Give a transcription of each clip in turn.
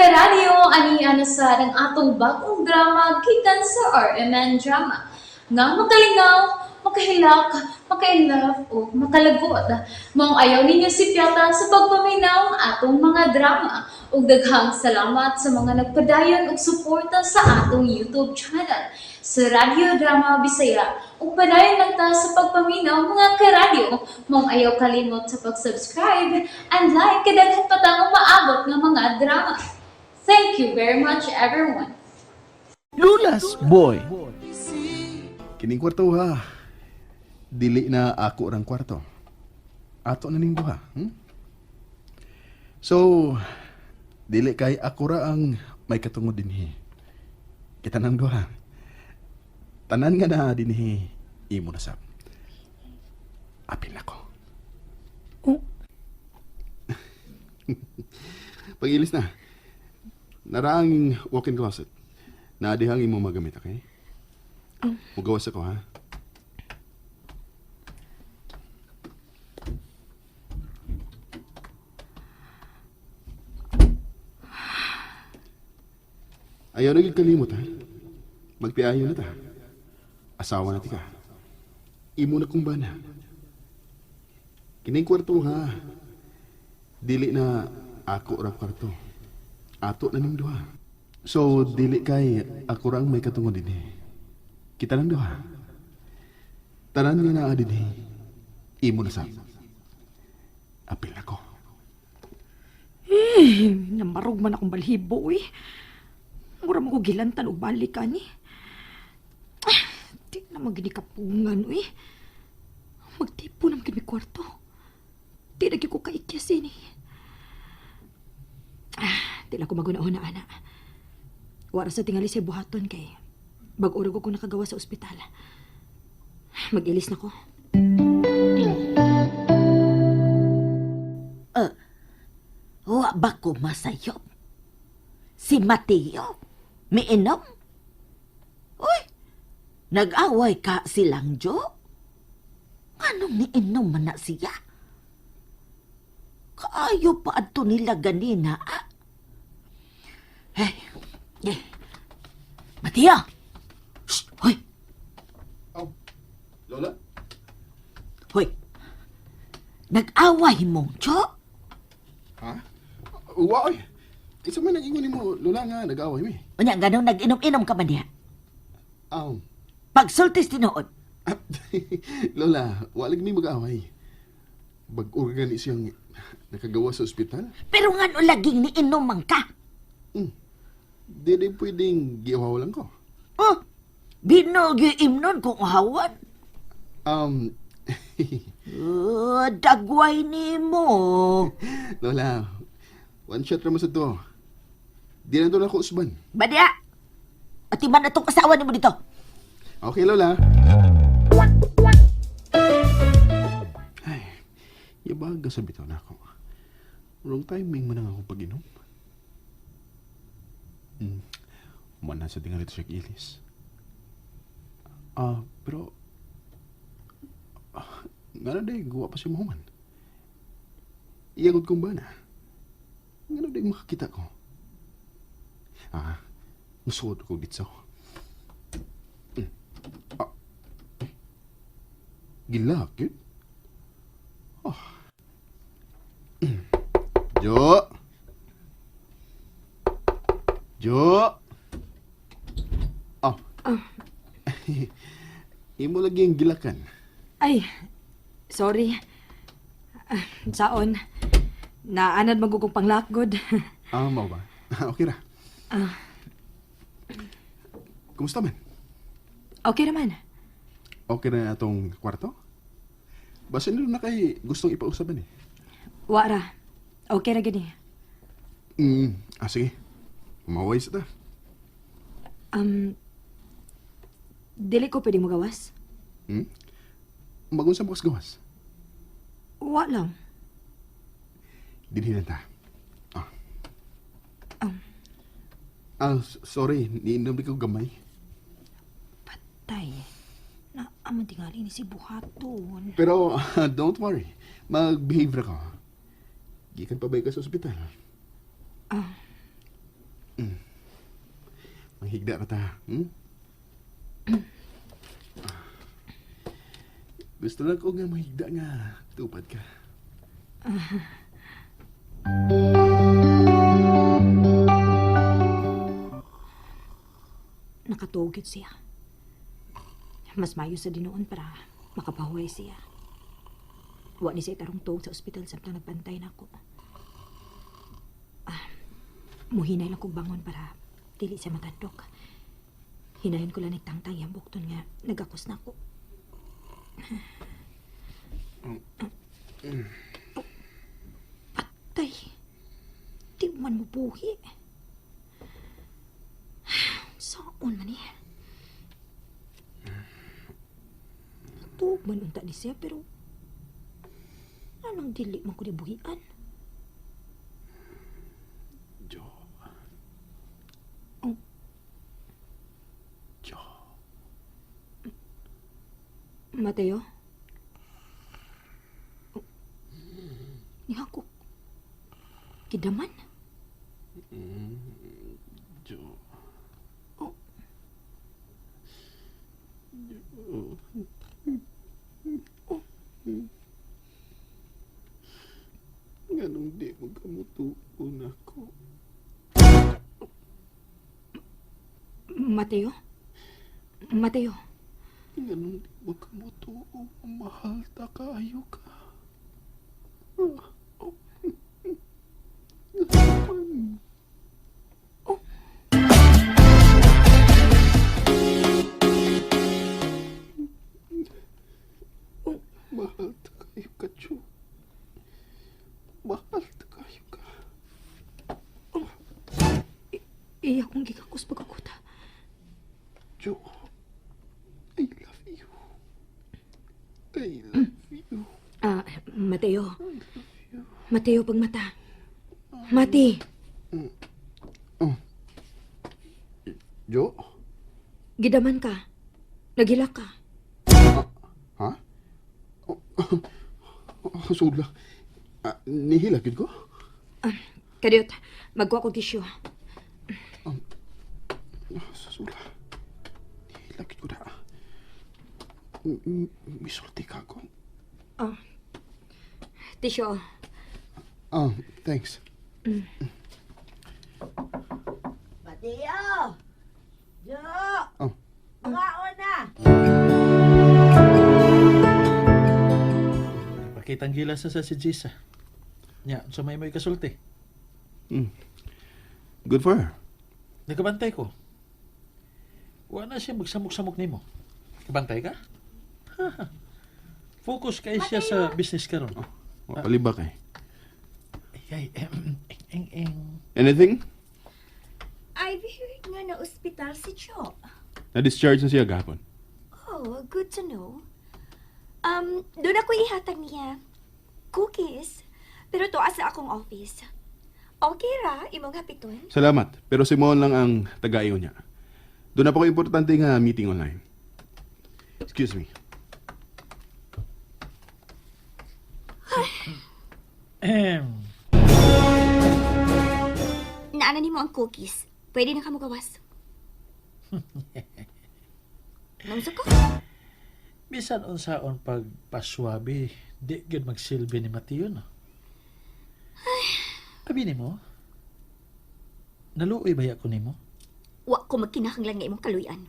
Karadyo, ani na sa ang atong bagong drama gikan sa RMN Drama nga makalingaw, makahilak, maka-inlove o makalagot. Maong ayaw ninyo sipyata sa pagpaminaw ang atong mga drama. Ug daghang salamat sa mga nagpadayon og suporta sa atong YouTube channel sa Radyo Drama Bisaya. Ug padayon lang ta sa pagpaminaw, mga karadyo. Maong ayaw kalimot sa pag-subscribe and like kay daghan pa tang umaabot nga mga drama. Thank you very much, everyone. Lulas Boy. Kining kwarto ha. Dili na ako rang kwarto. Ato na ning duha. So, dili kay ako ra ang may katungod dinhi. Kita nang duha. Tanan nga na dinhi imo na sab. Apil na ko. Oh. Pag-ilis na. Nara ang walk-in closet. Naadihang imo magamit, okay? Mugawas ako, ha? Ayaw na gyud kalimot, ha? Magpiayo na ta. Asawa na ti ka. Imo na kong bana. Kining kwarto, ha? Dili na ako ra kwarto. Ato na ning duha. So, dili kay ako ra ang may katungod dinhi. Kita lang duha. Tanan nga naa dinhi. Imo na sa. Apil ako. Eh, namarog man akong balhibo, eh. Mura mo ko gilantan og balik ani. Ah, di na magini kapungan, uy. Magtipo naman kami kwarto. Di na gyud ko kaikyas ini. Ah, di lang ko maguna-una, ana. Wara sa tingali sa buhaton kay bag-uro ko nakagawa sa ospital. Mag-ilis na ko. Wa ba ko masayop? Si Mateo, miinom? Uy, nag-away ka silang Jo? Anong niinom man na siya? Kaayo pa adto nila ganina, ah. Hey, eh, Mateo! Shh, hoy, Oh, Lola? Hoy. Nag-away mong Jo? Ha? Wa oy. Isa man nag-ingon nimo, Lola, nga nag-away mi. Unya, ganun nag-inom-inom ka man diha. Pagsultis tinuod. Lola, wa lagi mi mag-away. Bag-o gani siyang nakagawa sa ospital. Pero nga no laging niinom man ka. Dili pwedeng giawaw lang ko. Oh, binog yung imnon kung uhawan. Dagway ni mo. Lola, one shot ra man sa to. Di na to na ako usban. Badya, atiman na tong asawa ni mo dito. Okay, Lola. Ay, yabaga sa bitaw na ako. Wrong timing mo na nga akong pag-inom. Mana sa tingali to siya ilis. Ah, pero nga na day, guwa pa siya mahuman. Iyagod kong bana. Nga na day makakita ko. Ah, musuod ko dito. Ah, eh. Gilak, yun? Oh. Jo! Jo! Oh. Imo lagi ang gilakan. Ay, sorry. Ah, saon. Naanad magugong panglakgod. Ah, mao ba? Okay ra. Kumusta man? Okay naman. Okay na atong kwarto? Basin na kay gustong ipausaban eh. Wara. Okay ra gani. Ah, sige. Maway sa ta. Dili ko pwede magawas. Magunsa mo kas gawas. Wa lang. Dinhi na ta. Ah. Ah, sorry. Niinom di ko gamay. Patay. Na aman tingali ni si buhaton. Pero don't worry. Mag-behave ra ko. Gikan pa ba ka sa ospital? Ah. Higda ra ta. Gusto lang ko nga mahigda nga tupad ka. Nakatuog yun siya. Mas mayo sa dinuon para makapahuway siya. Wa ni siya tarong tuog sa ospital samtang nagbantay na ako. Ah, muhinay lang kog bangon para dili siya matandok. Hinayon ko lang nagtangtang iyang bukton nga nagakos na ako. Oh, patay. Di man mo buhi. Saon man eh. Natuog man unta ni siya pero anong dili man ko ni buhian? Jo. Oh. Jo. Mateo? Oh. Niha ko. Kidaman? Jo. Oh. Jo. Oh. Nganong di mo kamutuon ako? Mateo? Mateo? Nganong di mo kamutuon? Mahal ta kaayo ka. Oh. Man. Oh. Oh. Mahal ta kayo ka, Chu. Mahal ta kayo ka. Iya akong gikakos pagkakuta. Chu, I love you. I love you. Ah, Mateo. I love you. Mateo, pagmata. Mati, Oh. Jo? gidaman ka. Nagilak ka. Ah, ha? Oh, oh, sula. Ah, nihila gid ko? Ah, kadiyot, magkuha kong tissue. Ah, sula. Nihila gid ko da. Misulti ka ko. Oh. Tissue. Ah, thanks. Mateo! Jo! Oh. Mangaon na! Pakitang gilas na sa si Jisa. Nya, sa may mo'y kasulti. Good for her. Nagkabantay ko. Wala siya magsamok-samok nimo. Kabantay ka? Focus kay siya sa business karon. Oh, palibak eh. Ay, ay, em, eng, eng, eng. Anything? I've heard nga na ospital si Cho. Na-discharge na siya gahapon. Oh, good to know. Doon ako ihatag niya. Cookies. Pero to sa akong office. Okay ra, imong hapiton. Salamat. Pero si Mon lang ang tagaayo niya. Doon na po ko importante nga meeting online. Excuse me. Ehem. Naana nimo ang cookies. Pwede na ka mogawas. Naunsa ka? Bisan unsaon pagpaswabi, di gyud magsilbi ni Mateo no. Abi nimo? Naluoy ba ko nimo? Wa ko magkinahanglan nga imong kaluyan.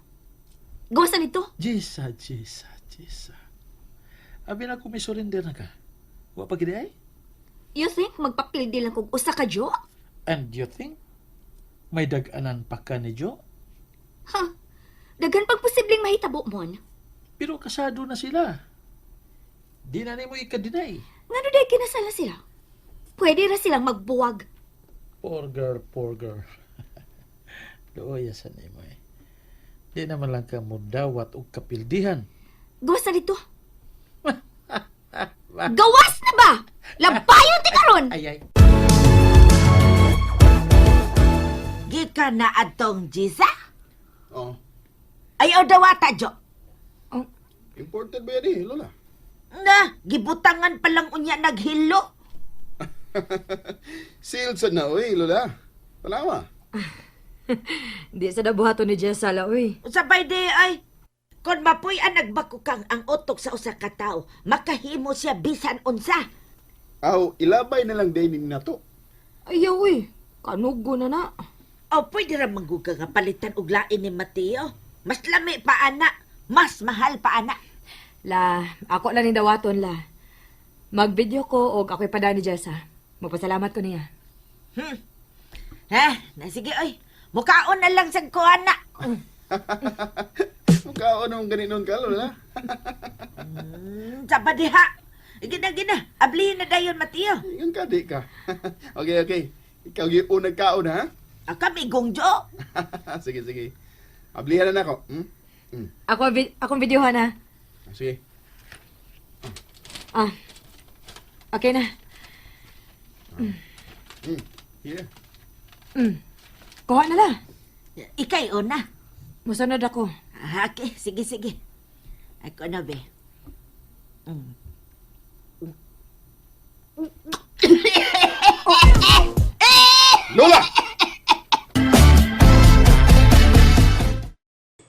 Gawas na nito. Jisa, Jisa, Jisa. Abi na kung misurrender na ka. Wa pa gid ay? You think magpapildi lang kog usa ka Jo? And you think may dag-anan pa ka ni Jo? Ha? Daghan pag posibleng mahitabo mon. Pero kasado na sila. Di na nimo ikadeny. Ngano day kinasala sila? Pwede ra silang magbuwag. Poor girl, poor girl. Luoy sa nimo eh. Di naman lang ka mudawat og kapildihan. Gawas na dito. Gawas na ba? Labayon ti karon. Ay ay. Gikan na atong Jisa? Oh. Ayaw dawata, Jo. Oh, Important ba yan eh, Lola? Na, gibutangan pa lang unya naghilo. Sealed sa na, oy, Lola. Tanawa. Di sa nabuhaton ni Jessa la, uy. Sabay di ay. Kon mapuy ang nagbakukang ang utok sa usa ka tawo, makahimo siya bisan unsa. Aw, ilabay na lang din nato. Ayaw, uy. Kanugo na na. O pwede ra mangguga nga palitan og lain ni Mateo. Mas lami pa ana, mas mahal pa ana. La, ako lang ning dawaton, la. Mag-video ko og ako'y padaan ni Jessa. Magpasalamat ko niya. Ha? Na sige oy. Mukaon na lang sa ko ana. Mukhaon naman ganinon ka, Lola. Sa diha. Gina gina, ablihin na dayon Mateo. Ingon ka, di ka. Okay, okay. Ikaw gyud unang kaon, ha? Ah, kami gongjo. Sige, sige. Ablihan na nako. Hmm? Ako, akong videohan, ha? Sige. Ah. Okay na. Here. Kuha na la. Ikay una. Musunod ako. Ah, okay, sige sige. Ako na be. Lola!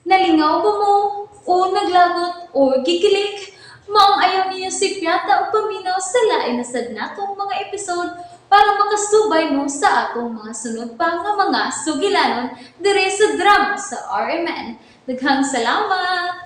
Nalingaw ba mo o naglagot o gikilig? Maong ayaw niyo si Piata o paminaw sa lain na sad natong mga episode para makasubay mo sa atong mga sunod pa nga mga sugilanon dire sa drama sa RMN. Daghang salamat!